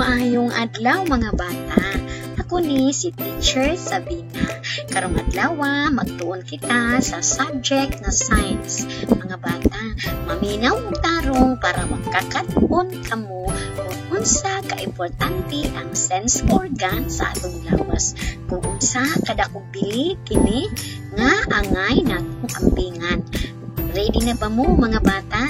Maayong adlaw, mga bata. Ako ni si Teacher Sabina. Karong adlaw, magtuon kita sa subject na science. Mga bata, maminaw og tarong para makakat-on kamo kung unsa kaimportante ang sense organ sa atong lawas. Kung unsa kadakong bili kini nga angay natong ampingan. Ready na ba mo, mga bata?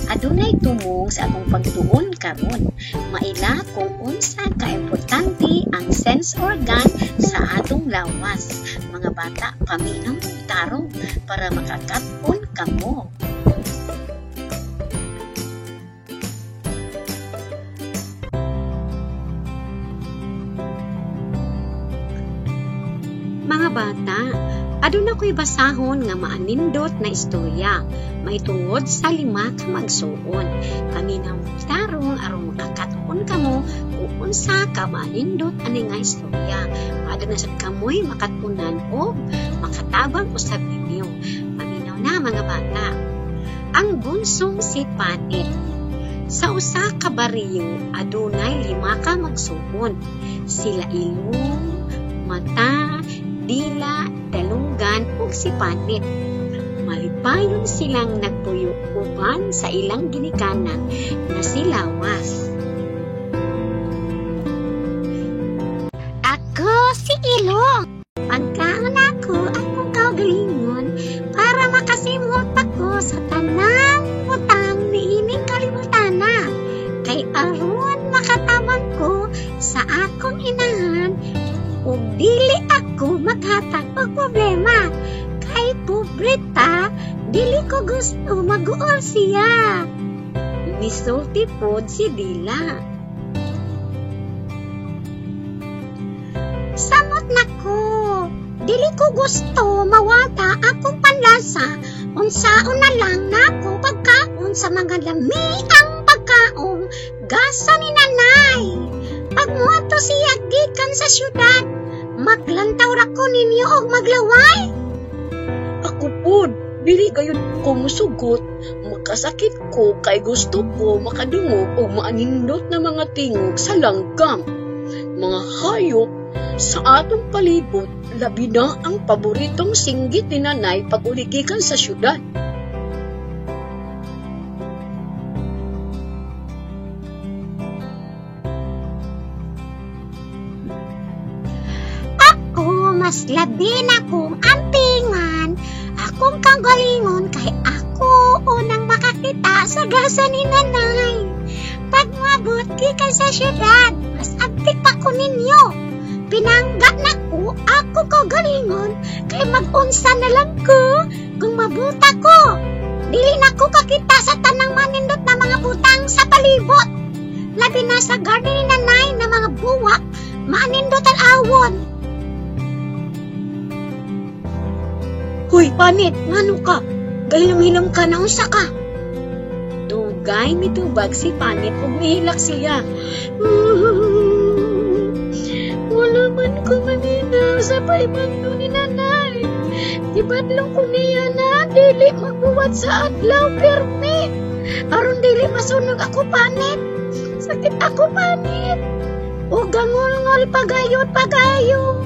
Adunay tumong sa atong pagtuon karon. Maila kung unsa kaimportante ang sense organ sa atong lawas. Mga bata, paminaw og tarong para makakat-on kamo. Mga bata, aduna ko'y basahon nga maanindot na istorya mahitungod sa lima ka magsuon. Paminaw og tarong aron makakat-on kamo kung unsa ka maanindot ani nga istorya. Maadto na sad kamoy makat-unan og makatabang usab ninyo. Paminaw na, mga bata. Ang bunsong si Panit. Sa usa ka baryo, adunay lima ka magsuon. Sila Ilong, Mata, Dila, Dalunggan ug si Panit. Malipayon silang nagpuyo uban sa ilang ginikanan na si Lawas. Ako si Ilong. Pagkaon ako akong kaugalingon para makasimhot ako sa tanang butang niining kalibutana. Kay aron makatabang ko sa akong inahan ug dili ako maghatag og problema. Kay pobreta, dili ko gusto maguol siya. Misulti pod si Dila. Samot nako, dili ko gusto mawala akong panlasa. Unsaon na lang nako pagkaon sa mga lamiang pagkaon gasa ni nanay. Pag muadto siya gikan sa syudad, maglantaw ra ko ninyo og maglaway. Ako pod, dili gayud ko musugot, makasakit ko kay gusto ko makadungog og maanindot na mga tingog sa langgam. Mga hayop sa atong palibot, labi na ang paboritong singgit ni nanay pag uli gikan sa syudad. Ako mas labi na kong ampingan akong kagalingon kay ako unang makakita sa gasa ni nanay. Pag moabot gikan sa syudad, mas abtik pa ko ninyo. Pinangga na ko ako kagalingon kay mag-unsa na lang ko kung mabuta ko. Dili na ko kakita sa tanang manindot na mga butang sa palibot. Labi na sa garden ni nanay na mga buwak, maanindot ang awon. Hoy, Panit, ngano ka? Gahilam-hilam ka na, unsa ka? Dugay mitubag si Panit ug mihilak siya. Wala man ko maminaw sa paimangno ni nanay. Gibadlong ko niya na dili magbuwat sa adlaw pirmi. Aron dili masunog ako, Panit. Sakit ako, Panit. O gangol-ngol pagayot pagayo.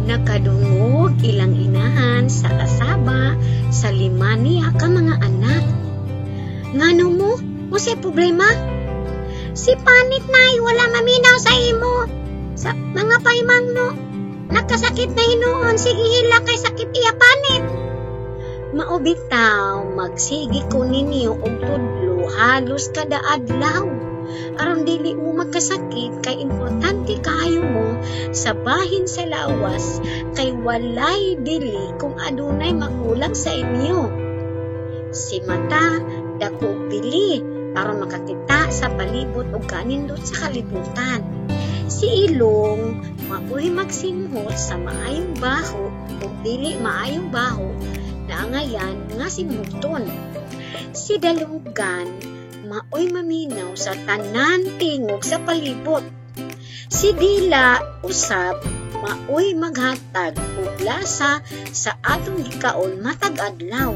Nakadungog ilang inahan sa kasaba sa lima niya ka mga anak. Ngano mo? Unsay problema? Si Panit, nay, wala maminaw sa imo. Sa mga paimangno, nakasakit na hinuon, sige hila kay sakit iya, Panit. Mao bitaw, magsige ko ninyo og tudlo halos kada adlaw. Aron dili mo magkasakit kay importante kaayo mo sa bahin sa lawas kay walay dili kung adunay makulang sa inyo. Si Mata dako bili aron makakita sa palibot ug kanindot sa kalibutan. Si Ilong maoy magsimhot sa maayong baho ug dili maayong baho na angayan nga simhuton. Si Dalunggan maoy maminaw sa tanan tingog sa palibot. Si dila usab maoy maghatag og lasa sa atong gikaon matag adlaw.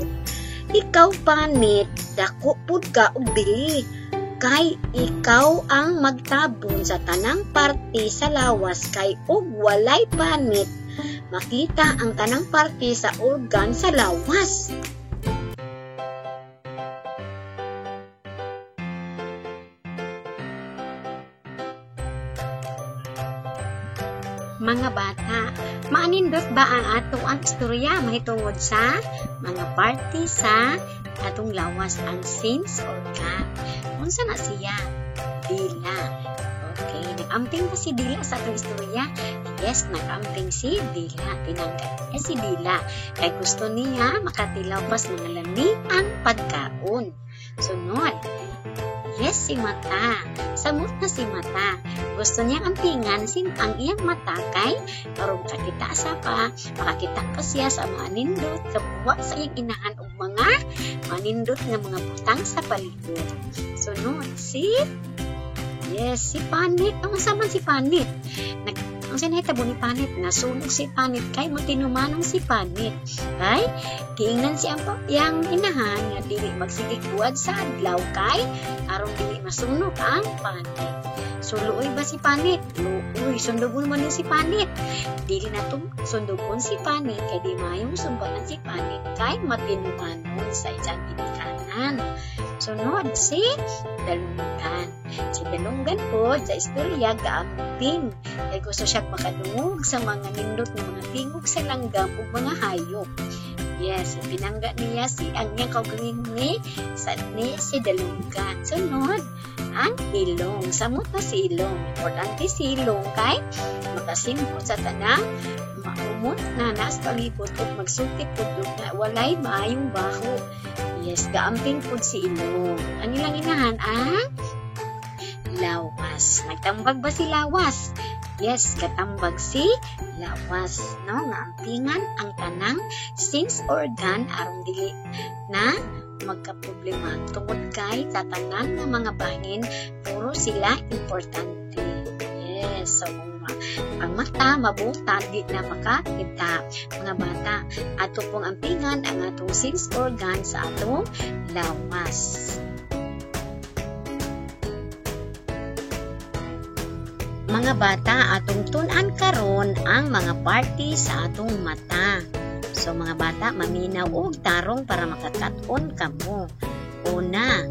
Ikaw panit, dako pud ka og bili kay ikaw ang magtabon sa tanang parte sa lawas kay og walay panit makita ang tanang parte sa organ sa lawas. Mga bata, maanindot ba ang ato ang istorya mahitungod sa mga parte sa atong lawas, ang sense organ? Unsa na siya? Dila. Okay, nag-amping ba si Dila sa atong istorya? Yes, nag-amping si Dila. Tinanggal niya si Dila kay gusto niya makatilaw pas mga lami ang pagkaon. Sunod, yes, si mata. Samot na si mata. Gusto niyang ampingan ang iyang mata kay aron kakita sa pa, makakita pa siya sa mga nindot sa buwa sa iyang inahan og mga manindot nga mga butang sa palibot. Sunod, si yes, si Panit. Ang unsa man si Panit? Ang sinahitabo ni Panit, nasunog si Panit kay matinumanong si Panit. Kay giingnan si ang iyang inahan nga dili magsigig buad sa adlaw kay aron dili masunog ang Panit. So luoy ba si Panit? Luoy, sundugon man din si Panit. Dili na to sundugon si Panit kay di mayong sumbanan si Panit kay matinumanon sa iyang ginikanan. Sunod si Dalunggan. Si Dalunggan po sa istorya gaamping kay gusto siya makadungog sa mga nindot ng mga tingog sa langgam ug mga hayop. Yes, pinangga niya si ang niyang kaugalingon ni sa ni si Dalunggan. Sunod ang ilong. Samot na si ilong. Importante si ilong kay makasimpo sa tanang maumot na nas palibot ug magsulti pud na walay maayong baho. Yes, gaamping pud si ilong. Ang ilang inahan ang lawas. Nagtambag ba si lawas? Yes, katambag si lawas, no? Nga ampingan ang tanang sense organ aron dili na magkaproblema tungod kay sa tanan nga mga bahin puro sila importante. Yes, so ang mata mabuta di na makakita. Mga bata, ato pong ampingan ang atong sense organ sa atong lawas. Mga bata, atong tun-an karon ang mga parte sa atong mata. So mga bata, maminaw og tarong para makakat-on kamo. Una,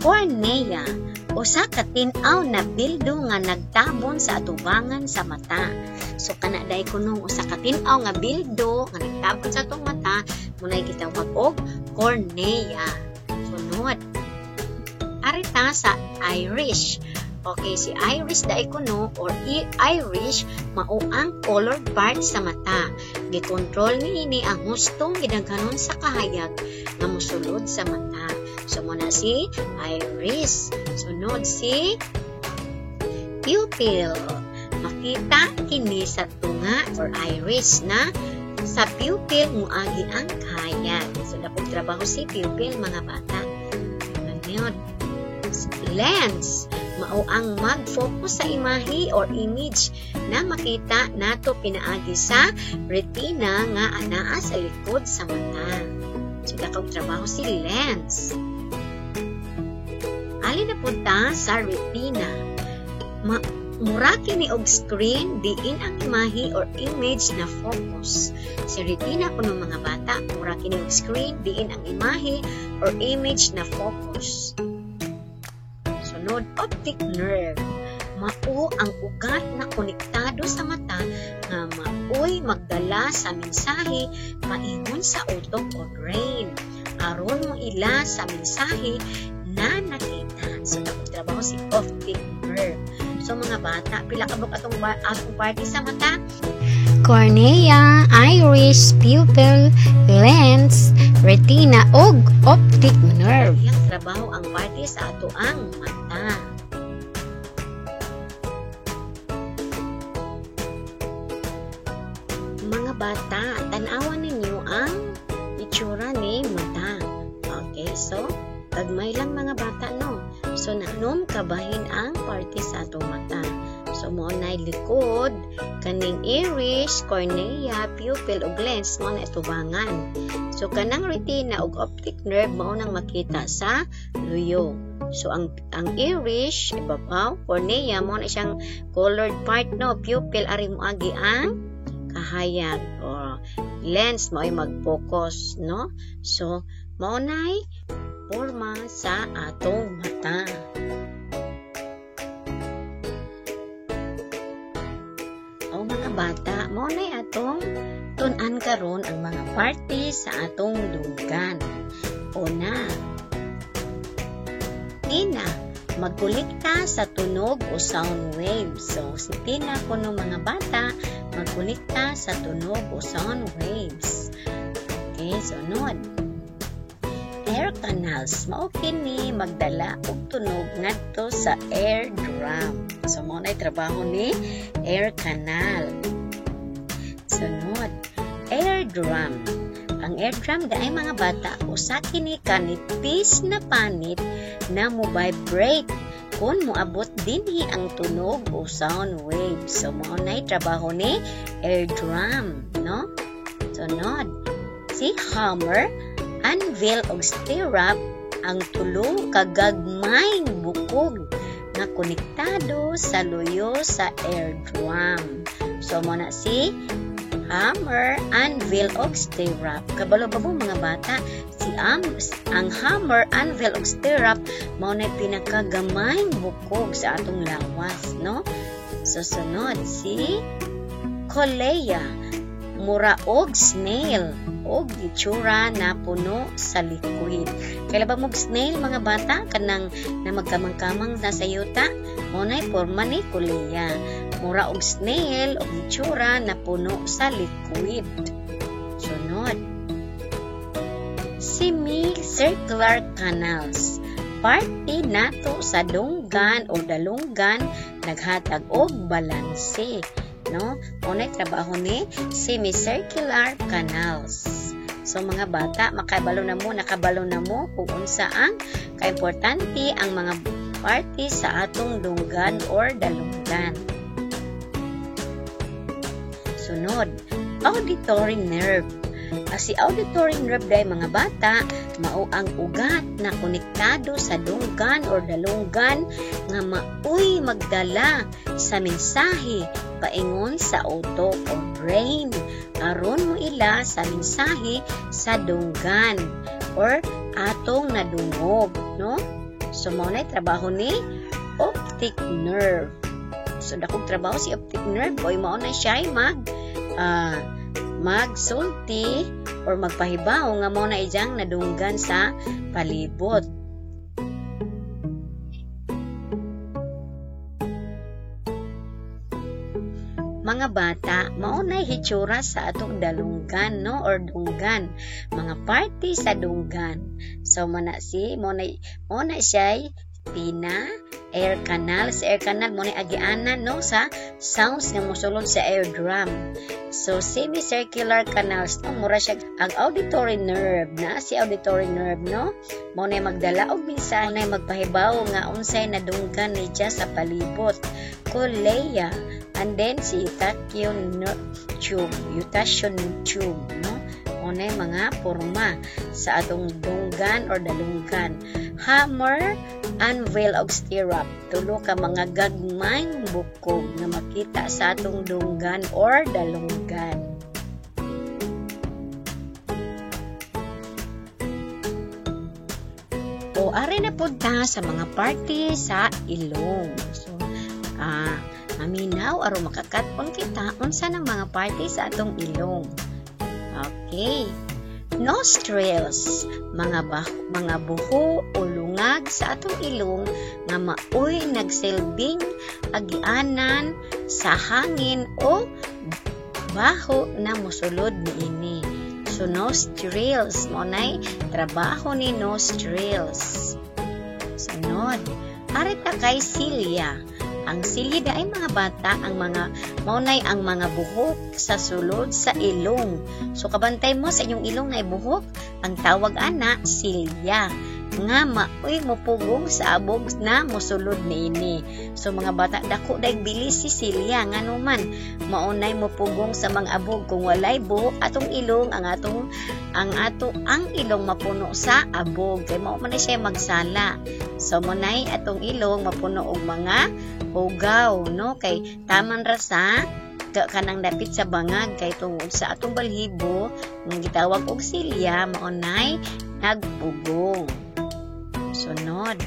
cornea, usa ka tin-aw na bildo nga nagtabon sa atubangan sa mata. So kana day kunong usa ka tin-aw nga bildo nga nagtabon sa atong mata, munay gitawag og cornea. Sunod, arita sa iris. Okay, si iris dai kuno or iris mao ang colored part sa mata. Gikontrol niini ang hustong gidaghanon sa kahayag nga mosulod sa mata. So muna si iris. Sunod si pupil. Makita kini sa tunga or iris na sa pupil moagi ang kahayag. So dakong trabaho si pupil mga bata. Sunod, lens. Mao ang mag-focus sa imahe or image na makita nato pinaagi sa retina nga anaa sa likod sa mata. So dakong trabaho si lens. Ali na punta sa retina. Mura kini og screen diin ang imahe or image na focus. Sa retina kuno mga bata, mura kini og screen diin ang imahe or image na focus. Sunod, optic nerve. Mao ang ugat na konektado sa mata nga maoy magdala sa mensahe paingon sa utok o brain aron moila sa mensahe na nakita. So dakong trabaho si optic nerve. So mga bata, pila ka buok atong parte sa mata? Cornea, iris, pupil, lens, retina ug optic nerve. Iyang trabaho ang parte sa ato ang mata. Mga bata, tan-awan ninyo ang itsura ni mata. Okay, so gagmay lang mga bata, no? So nanom kabahin ang parte sa atong mata. So mao nay likod kaning iris, cornea, pupil ug lens mao na itubangan. So kanang retina ug optic nerve mao nang makita sa luyo. So ang iris ibabaw, cornea mao na siyang colored part, no, pupil ari moagi ang kahayag, or lens mao'y mag-focus, no? So mao nay porma sa atong mata. O mga bata, mao nay atong tun-an karon ang mga parte sa atong dunggan. Una, Tina, magkolekta sa tunog o sound waves. So si Tina kuno mga bata, magkolekta sa tunog o sound waves. Okay, sunod. Air canals, mao kini magdala og tunog ngadto sa air drum. So mao nay trabaho ni air canal. Sunod, air drum. Ang air drum ay mga bata, usa kini ka nipis na panit na mo-vibrate kung moabot dinhi ang tunog o sound waves. So mao nay trabaho ni air drum, no? Sunod, si hammer, anvil og stirrup ang tulo ka gagmayng bukog nga konektado sa luyo sa air drum. So mao na si hammer, anvil og stirrup. Kabalo ba mo mga bata, si ang hammer, anvil og stirrup mao na pinakagamayng bukog sa atong lawas, no? So sunod si cochlea, mura og snail og itsura na puno sa liquid. Kaila ba mog snail mga bata, kanang na magkamang-kamang na sa yuta? Mao nay porma ni cochlea. Mura og snail og itsura na puno sa liquid. Sunod, semicircular canals. Parte nato sa dunggan o dalunggan naghatag og balanse, no? Unay trabaho ni semicircular canals. So mga bata, makabalo na mo, nakabalo na mo kung unsa ang kaimportante ang mga parte sa atong dunggan or dalunggan. Sunod, auditory nerve. Si auditory nerve day mga bata, mao ang ugat na konektado sa dunggan or dalunggan nga maoy magdala sa mensahe paingon sa utok o brain aron mo ila sa mensahe sa dunggan or atong nadungog, no? So mao nay trabaho ni optic nerve. So dakong trabaho si optic nerve oy mao na siya magsulti or magpahibaw nga mao na ijang nadunggan sa palibot. Mga bata, mao nay hitsura sa atong dalunggan, no, or dunggan, mga parte sa dunggan. So mao na siya pina air canal. Sa air canal mo ni agianan, no, sa sounds nga mosulod sa air drum. So semicircular canals, no, mura siya ang auditory nerve na si auditory nerve, no, mao na magdala og mensahe, na magpahibaw nga unsay nadunggan niya sa palibot. Cochlea, and then si Eustachian tube, Eustachian tube, no, mao na mga porma sa atong dunggan or dalunggan. Hammer, anvil og stirrup, tulo ka mga gagmayng bukog nga makita sa atong dunggan or dalunggan. O ari na pud ta sa mga parte sa ilong. So maminaw aron makakat-on kita unsa nang mga parte sa atong ilong. Okay. Nostrils, mga buho o lungag sa atong ilong nga maoy nagsilbing agianan sa hangin o baho na mosulod niini. So nostrils, mao nay trabaho ni nostrils. Sunod, ari ta kay cilia. Ang cilia ay mga bata, ang mga maunay ang mga buhok sa sulod sa ilong. So kabantay mo sa inyong ilong na buhok, ang tawag ana cilia. nga maoy mopugong sa abog na mosulod niini. So mga bata, dako day bilis si silya nganuman maunay mopugong sa mga abog. Kung walay buhok atong ilong, ang atong ang ato ang ilong mapuno sa abog kay mao man siya magsala. So munay atong ilong mapuno og mga hugaw, no, kay taman ra sa kanang dapit sa bangag kay tungod sa atong balhibo nga gitawag og silya maunay nagpugong. Sunod,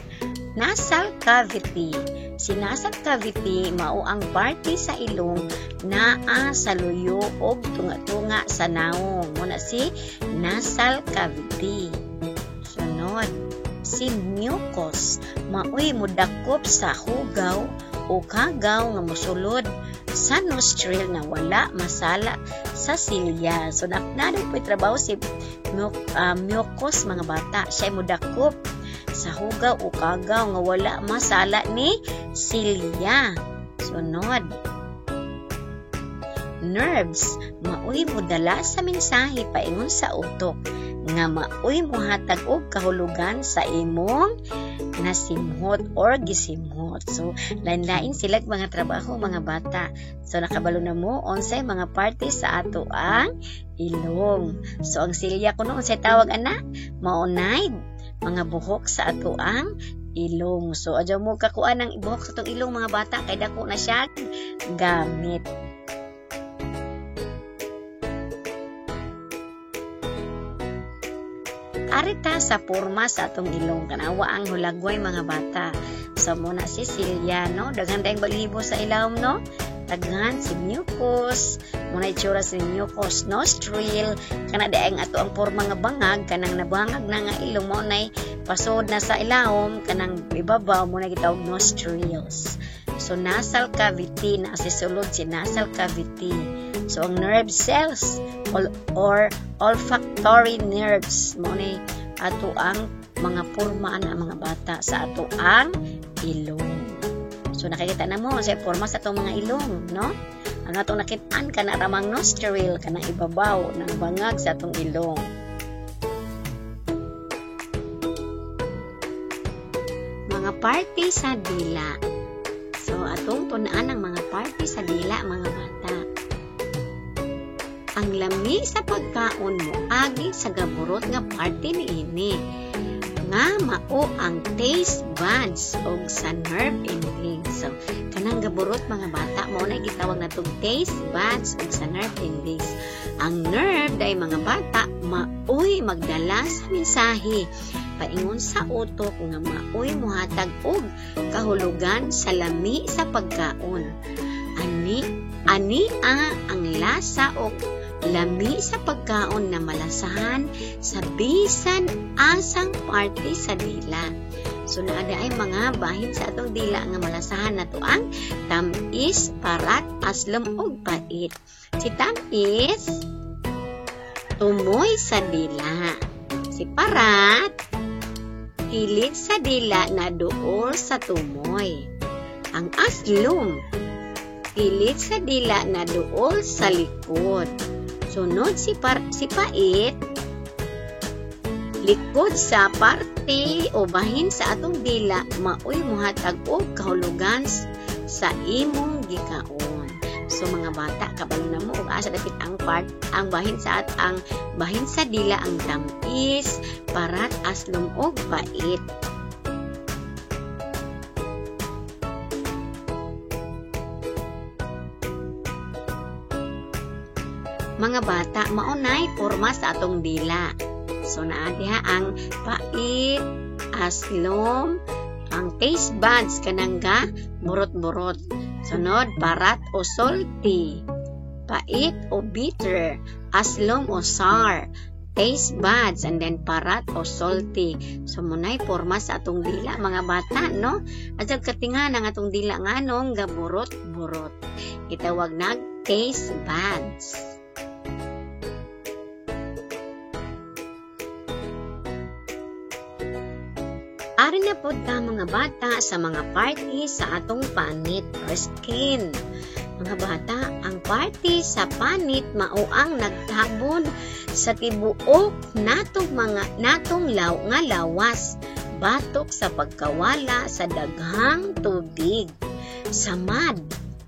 nasal cavity. Si nasal cavity mao ang parte sa ilong naa sa luyo og tunga-tunga sa nawong. Muna si nasal cavity. Sunod, si mucus maoy modakop sa hugaw o kagaw nga mosulod sa nostril na wala masala sa silya. So naknado po'y trabaho si mucus mga bata. Siya modakop sa hugaw o kagaw nga wala masala ni silya. Sunod, nerves maoy modala sa mensahe paingon sa utok nga maoy mohatag og kahulugan sa imong nasimhot or gisimhot. So lain-lain sila mga trabaho mga bata. So nakabalo na mo unsay mga parte sa ato ang ilong. So ang silya kuno unsay tawag ana? Maunay mga buhok sa ato ang ilong. So adyaw mo kakuan ang buhok sa atong ilong mga bata kay dako na siya gamit. Arita sa porma sa atong ilong, kanawa ang hulagway mga bata. So muna si silya, no, daghan tayong balhibo sa ilawom, no, daghan si mucus, muna itsura si mucus nostril, kana daeng ato ang porma nga bangag, kanang nabangag na nga ilong mao nay pasod na sa ilawom, kanang ibabaw mo na gitawag nostrils. So nasal cavity na si sulod si nasal cavity. So ang nerve cells or olfactory nerves mo ni ato ang mga porma na mga bata sa ato ang ilong. So nakikita na mo sa porma sa atong mga ilong, no? Ang atong nakit-an kana ramang nostril kanang ibabaw ng bangag sa atong ilong. Mga parte sa dila. So atong tun-an ang mga parte sa dila mga bata. Ang lami sa pagkaon mo agi sa gaburot nga parte niini nga mao ang taste buds og sa nerve ending. So kanang gaburot mga bata mao na gitawag natong taste buds og sa nerve endings. Ang nerve day mga bata maoy magdala sa mensahe paingon sa utok nga maoy mohatag og kahulugan sa lami sa pagkaon. Ani ang lasa og lami sa pagkaon na malasahan sa bisan asang parte sa dila. So naada ay mga bahin sa atong dila nga malasahan nato ang tamis, parat, aslom ug pait. Si tamis tumoy sa dila. Si parat kilid sa dila na duol sa tumoy. Ang aslom kilid sa dila na duol sa likod. Sunod si pait, likod sa parte o bahin sa atong dila maoy mohatag og kahulugan sa imong gikaon. So mga bata, kabalo na mo og asa dapit ang part ang bahin sa at ang bahin sa dila ang tamis, parat, aslom og pait. Mga bata, maunay porma sa atong dila. So naa diha ang pait, aslom, ang taste buds kanang ga burot-burot. Sunod, parat o salty, pait o bitter, aslom o sour, taste buds, and then parat o salty. So munay porma sa atong dila mga bata, no? Adjag katinga ang atong dila nganong gaburot-burot. Gitawag nag taste buds. Ari na pod ta mga bata sa mga party sa atong panit or skin. Mga bata, ang party sa panit mao ang nagtabon sa tibuok natong mga natong law nga lawas. batok sa pagkawala sa daghang tubig, samad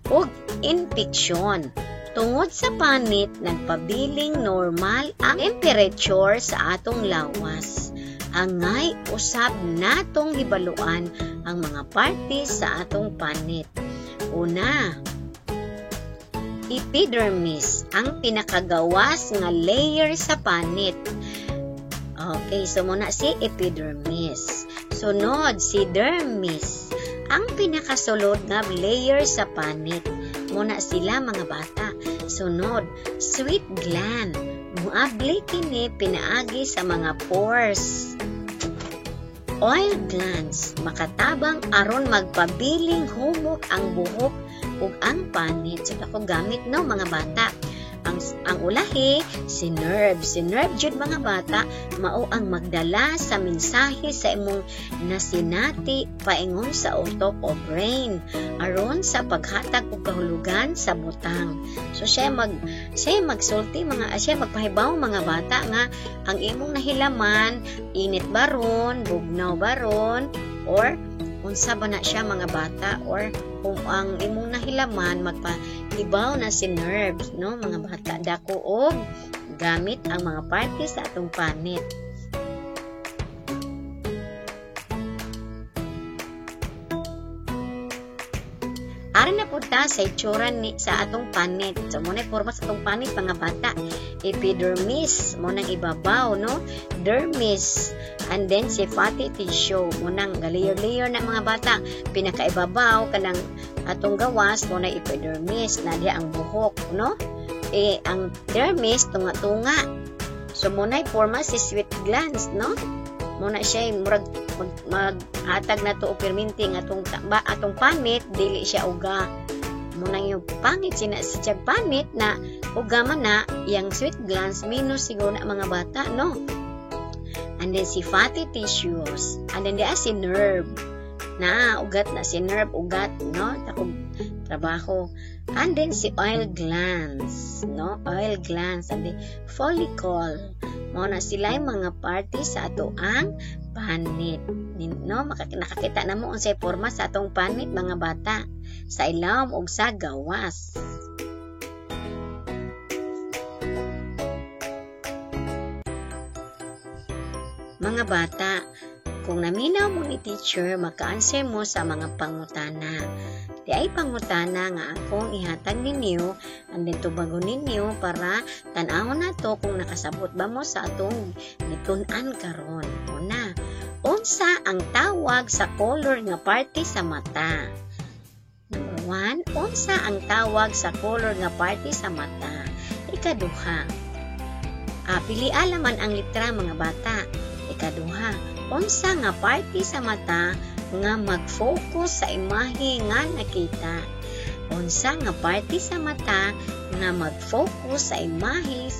ug impeksyon. Tungod sa panit, nagpabiling normal ang temperature sa atong lawas. Angay usab natong hibaluan ang mga parte sa atong panit. Una, epidermis, ang pinakagawas nga layer sa panit. Okay, so muna si epidermis. Sunod, si dermis, ang pinakasulod nga layer sa panit. Muna sila mga bata. Sunod, sweat gland. Muabli kini pinaagi sa mga pores. Oil glands, makatabang aron magpabiling humok ang buhok ug ang panit. So ako gamit no mga bata. Ang ulahi si nerve. Si nerve jud mga bata mao ang magdala sa mensahe sa imong nasinati paingon sa utok o brain aron sa paghatag og kahulugan sa butang. So siya magsulti mga siya magpahibaw mga bata nga ang imong nahilaman init baron, bugnaw baron, or unsa ba na siya mga bata, or kung ang imong nahilaman magpahibaw na si nerves no mga bata. Dako og gamit ang mga parte sa atong panit. Ara na pud ta sa itsura ni sa atong panit. So mo na porma sa atong panit mga bata. Epidermis mo nang ibabaw no, dermis, and then si fatty tissue mo nang layer-layer na mga bata. Pinakaibabaw kanang atong gawas mo na epidermis na diha ang buhok no. Eh ang dermis tunga-tunga. So mo na porma si sweat glands no. Mo na siya murag maghatag na to og perminti nga atong panit dili siya uga. Mo na yung pangit sina siya panit na uga man na yang sweat glands minus siguro na mga bata no. And then si fatty tissues, and then diya si nerve na ugat na si nerve ugat no takog trabaho. And then si oil glands no, oil glands and then follicle. Mao na sila yung mga parte sa ato ang panit no. Nakakita na mo unsay porma sa atong panit mga bata sa ilawom ug sa gawas. Mga bata, kung naminaw mo ni teacher, maka-answer mo sa mga pangutana. Di ay pangutana nga akong ihatag ninyo, and then tubagon ninyo para tan-awon na to kung nakasabot ba mo sa atong gitun-an karon. Una, unsa ang tawag sa color nga parte sa mata? Number 1, unsa ang tawag sa color nga parte sa mata? Ikaduha, pilian laman ang litra mga bata. Ikaduha, unsa nga parte sa mata nga mag-focus sa imahe nga nakita? Unsa nga parte sa mata nga mag-focus sa imahe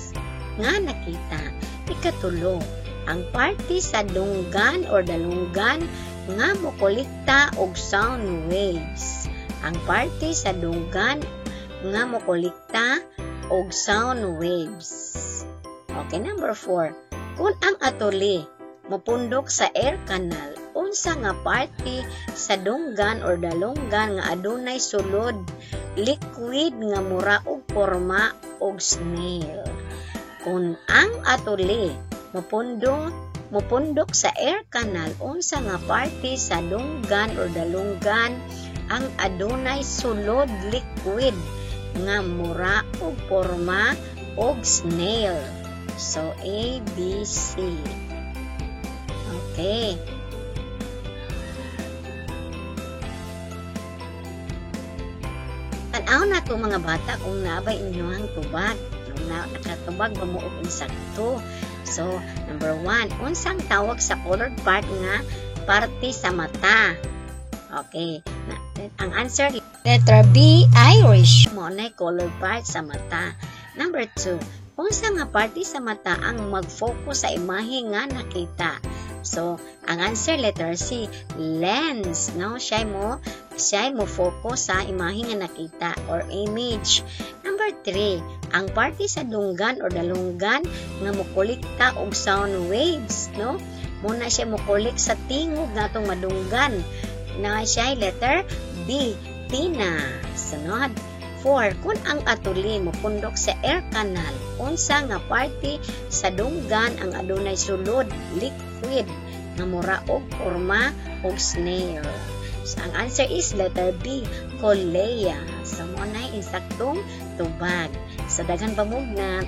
nga nakita? Ikatulo, ang parte sa dunggan or dalunggan nga mokolekta og sound waves. Ang parte sa dunggan nga mokolekta og sound waves. Okay, number 4. Kung ang atuli mopundok sa air canal, unsa nga parte sa dunggan or dalunggan nga adunay sulod liquid nga mura og porma og snail? Kung ang atuli mopundok sa air canal, unsa nga parte sa dunggan or dalunggan ang adunay sulod liquid nga mura og porma og snail? So A, B, C. Okay. Tan-aw na to mga bata kung naabay inyo ang tubag. Kung nakatubag ba mo og insakto. So, number 1, unsang tawag sa colored part nga parte sa mata? Okay. Ang answer, letter B, Irish. Mo na colored part sa mata. Number 2, unsa nga parte sa mata ang mag-focus sa imahe nga nakita? So, ang answer letter C, lens, no? Siya mo focus sa imahe nga nakita or image. Number 3, ang parte sa dunggan or dalunggan nga mokolekta og sound waves, no? Muna siya mokolek sa tingog nga atong madunggan. Na siya letter B, tina. Sunod, 4. Kung ang atuli mopundok sa air canal, unsa nga parte sa dunggan ang adunay sulod liquid nga mura og porma og snail? So, ang answer is letter B, cochlea. So, mo na insaktong tubag. So, daghan pa mo na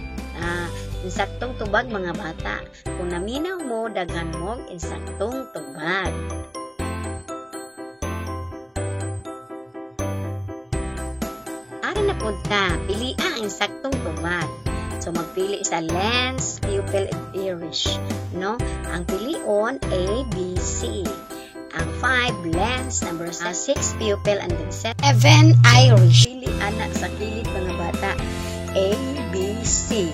insaktong tubag mga bata. Kung naminaw mo, daghan mong insaktong tubag. Aron na punta, pili ang insaktong tubag. So, magpili sa lens, pupil, irish. No? Ang pilion, A, B, C. Ang 5, lens, number 6, pupil, and then 7, irish. Pili anak sa kilid mga bata, A, B, C.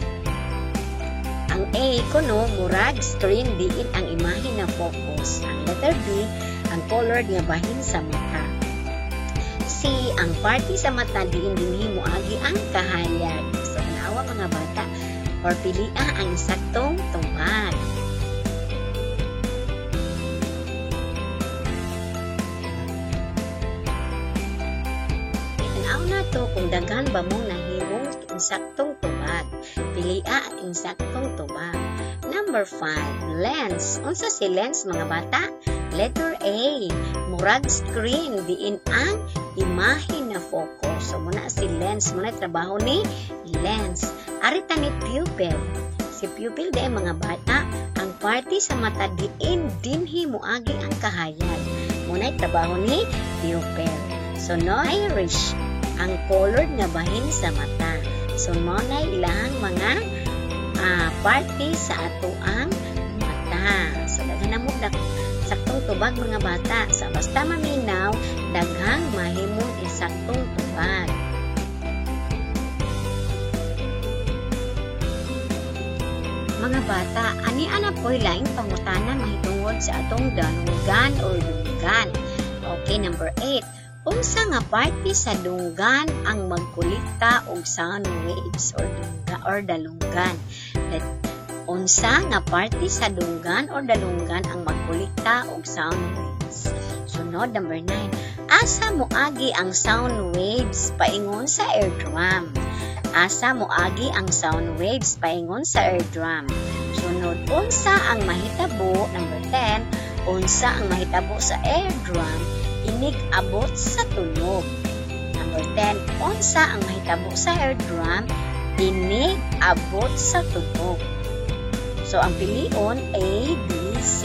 Ang A, kuno, murag, screen, diin ang imahe na focus. Ang letter B, ang colored nga bahin sa mata. C, ang party sa mata, diin dinhi moagi ang kahayag. So, tanawa mga bata, or pilia ang saktong tubag. Tanaw na to kung daghan ba mong nahimong insaktong tubag. Pilia ang insaktong tubag. Number 5, lens. Unsa si lens mga bata? Letter A, murag screen diin ang imahe na focus. So muna si lens, muna trabaho ni lens. Arita ni pupil. Si pupil di mga bata, ang parte sa mata diin dinhi moagi ang kahayag. Muna trabaho ni pupil. So no irish, ang colored nga bahin sa mata. So mo na ilahang mga parte sa ato ang mata. So daghan na mo saktong tubag mga bata. Sa basta maminaw, daghang mahimong insaktong tubag. Mga bata, ani ana po'y laing pangutana mahitungod sa atong dalunggan or dunggan. Okay, number 8. Unsa nga parte sa dunggan ang magkolekta og sound waves or dungga or dalunggan? Unsa nga parte sa dunggan or dalunggan ang magkolekta og sound waves? Sunod, number 9. Asa moagi ang sound waves paingon sa eardrum? Asa moagi ang sound waves paingon sa eardrum? Sunod, unsa ang mahitabo? Number 10, unsa ang mahitabo sa eardrum inig abot sa tunog? Number 10, unsa ang mahitabo sa eardrum inig abot sa tunog? So, ang pilion, A, B, C.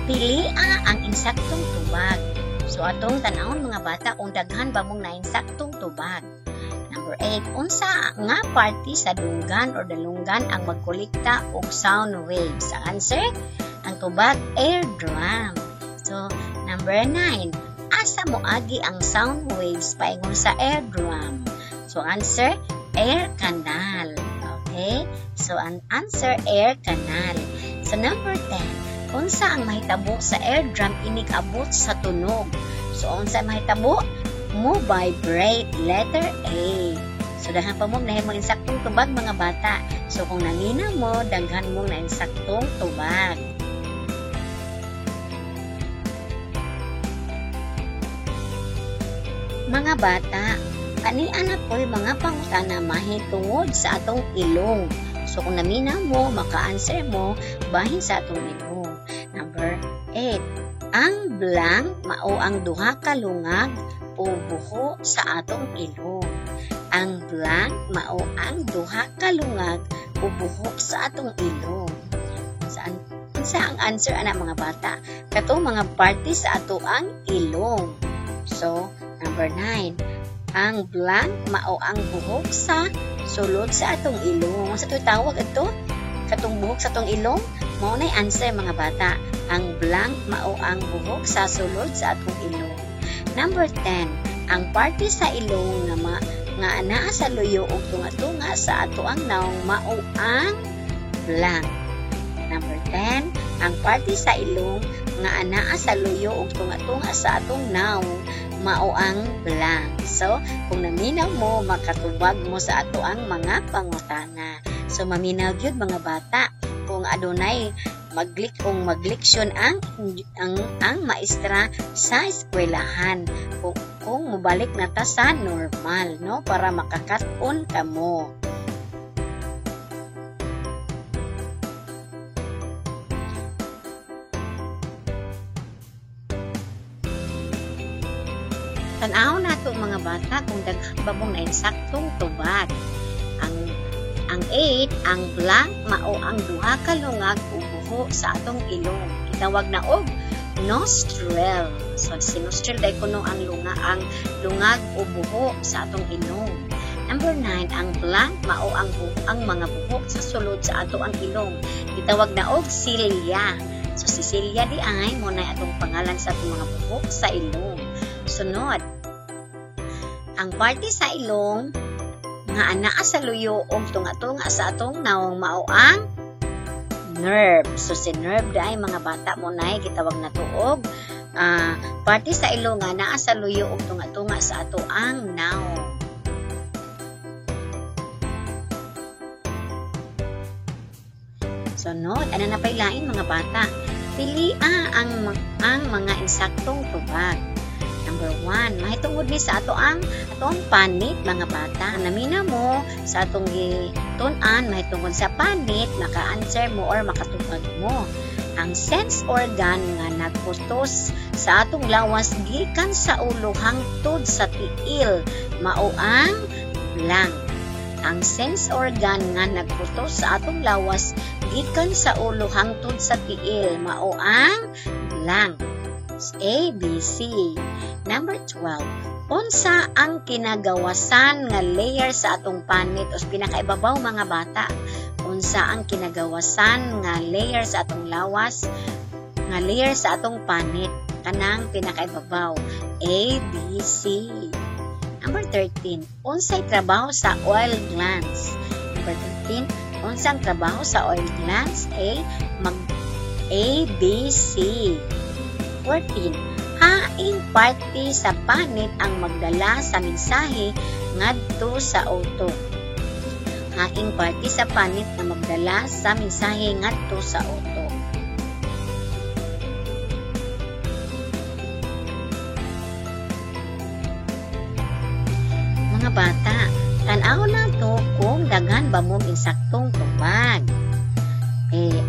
Pilia ang insaktong tubag. So, atong tanawon mga bata kung daghan ba mong nainsaktong tubag. Number 8, unsa nga parte sa dunggan or dalunggan ang magkolekta og sound waves? Ang answer, ang tubag, eardrum. So, number 9, asa moagi ang sound waves paingon sa eardrum? So, answer, air canal. Okay? So, ang answer, air canal. So, number 10, unsa ang mahitabo sa eardrum inig abot sa tunog? So, unsa ang mahitabo? Mo vibrate, letter A. So, daghan pa mo nahimong insaktong tubag mga bata. So, kung namina mo, daghan mong nainsaktong tubag. Mga bata, ani ana po'y mga pangutana mahitungod sa atong ilong. So, kung namina mo, maka-answer mo, bahin sa atong ilong. Number 8, ang blank mao ang duha ka lungag o buho sa atong ilong. Ang blank mao ang duha ka lungag o buho sa atong ilong. Saan unsa ang answer ana mga bata? Katong mga parte sa ato ang ilong. So, number 9, ang blank mao ang buhok sa sulod sa atong ilong. Unsa to'y tawag adto? Katong buhok sa atong ilong? Mao nay answer mga bata. Ang blank mao ang buhok sa sulod sa atong ilong. Number 10, ang parte sa ilong nga naa sa luyo og tunga-tunga sa ato ang nawong mao ang blank. Number 10, ang parte sa ilong nga anaa sa luyo og tunga-tunga sa atong nawong mao ang blank. So, kung naminaw mo, makatubag mo sa ato ang mga pangutana. So, maminaw gyud mga bata kung adunay magleksyon ang maestra sa eskwelahan. Kung mobalik na ta sa normal, no, para makakat-on kamo. Tan-aw nato mga bata kung daghan ba mong nainsaktong tubag. Ang 8, ang blank mao ang duha ka lungag o buho sa atong ilong. Gitawag na og nostril. So si nostril dai kuno ang lungag o buho sa atong ilong. Number 9, ang blank mao ang mga buhok sa sulod sa ato ang ilong. Gitawag na og cilia. So si cilia di ay mo na atong pangalan sa atong mga buhok sa ilong. Sunod, ang parte sa ilong nga anaa sa luyo og tunga-tunga sa atong nawong mao ang nerve. So si nerve dai mga bata mo nay gitawag na tuog parte sa ilong nga naa sa luyo og tunga-tunga sa ato ang nawong. Sunod, ana na pailain mga bata. Pili ang mga insaktong tubag. Number 1, mahitungod ni sa ato ang atong panit mga bata. Namina mo sa atong gitun-an mahitungod sa panit, maka-answer mo or makatubag mo. Ang sense organ nga nagputos sa atong lawas gikan sa ulo hangtod sa tiil mao ang blank. Ang sense organ nga nagputos sa atong lawas gikan sa ulo hangtod sa tiil mao ang blank. A, B, C. Number 12. Unsa ang kinagawasan nga layer sa atong panit o pinakaibabaw mga bata? Unsa ang kinagawasan nga layer sa atong lawas nga layer sa atong panit? Kanang pinakaibabaw. A, B, C. Number 13. Unsay trabaho sa oil glands? Number 13. Unsang trabaho sa oil glands? A, A, B, C. 14. Haing parte sa panit ang magdala sa mensahe ngadto sa utok. Haing parte sa panit ang magdala sa mensahe ngadto sa utok. Mga bata, tan-aw nato kung daghan ba mong insaktong tubag.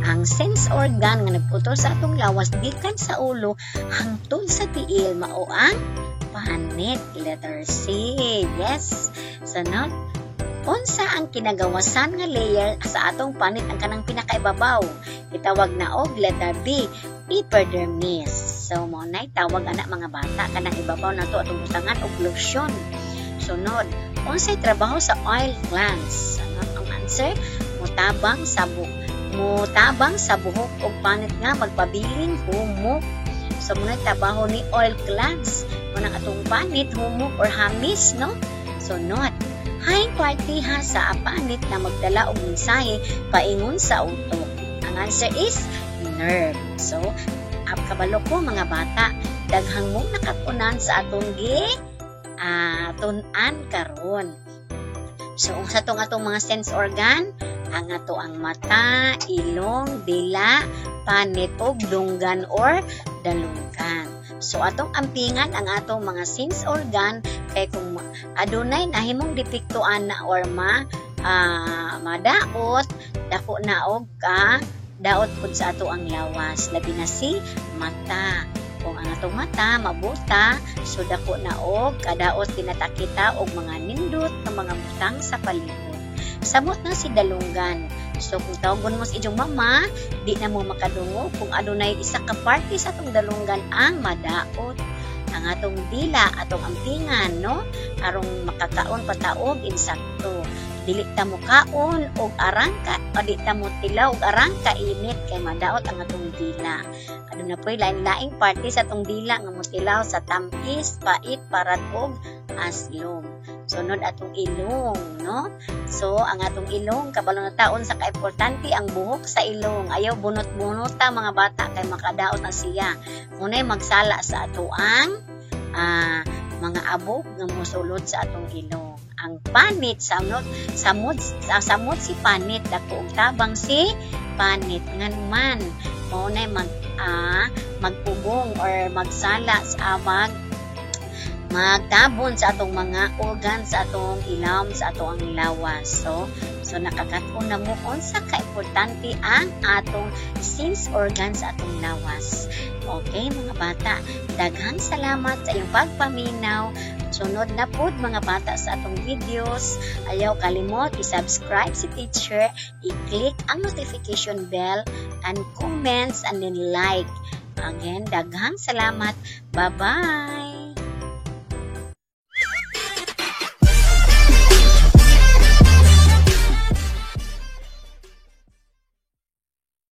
Ang sense organ nga nagputol sa atong lawas gikan sa ulo hangtod sa tiil mao ang panit. Letter C. Yes. Sunod, unsa ang kinagawasan nga layer sa atong panit ang kanang pinakaibabaw? Gitawag na og letter B, epidermis. So mao nay tawag ana mga bata kanang ibabaw nato atong butangan og lotion. Sunod, unsay trabaho sa oil glands? Ano ang answer? Mutabang sa buhok og panit nga magpabiling humok. So muna trabaho ni oil glands. Muna atong panit humok or hamis, no? Sunod, haing parte ha sa panit na magdala og mensahe paingon sa utok. Ang answer is nerve. So, kabalo ko mga bata, daghang mong nakatunan sa atong tun-an karon. So, sa atong mga sense organ, ang ato ang mata, ilong, dila, panit og dunggan or dalunggan. So atong ampingan ang atong mga sense organ kay kung adunay nahimong depektuan na or madaot, dako na og daot pud sa ato ang lawas, labi na si mata. Kung ang atong mata mabuta, so dako na og kadaot tinatakita og mga nindot nga mga butang sa palibot. Samot na si dalunggan. So kung tawagon mo sa inyong mama, di na mo makadungog kung adunay isa ka parte sa atong dalunggan ang madaot. Ang atong dila, atong ampingan, no? Arong makakaon pataog insakto. Dili ta mo kaon og arangka, o di ta mo tilaw og arangka init kay madaot ang atong dila. Aduna po'y lain-laing parte sa atong dila nga motilaw sa tamis, pait, parat og aslom. Sunod atong ilong, no? So, ang atong ilong, kabalo na taon sa kaimportante ang buhok sa ilong. Ayaw bunot-bunot ta mga bata kay makadaot na siya. Muna'y magsala sa ato ang Mga abog nga mosulod sa atong ilong. Ang panit, samot samot samot si panit, dako og tabang si panit, ngan man mao nay magpugong or magsala sa magtabon sa atong mga organ, sa atong ilawom, sa atong lawas. So nakakat-on na mo unsa ka importante ang atong sense organ sa atong lawas. Okay, mga bata, daghang salamat sa iyong pagpaminaw. Sunod na pod, mga bata, sa atong videos. Ayaw kalimot i-subscribe si teacher, i-click ang notification bell and comments and then like. Again, daghang salamat. Bye-bye.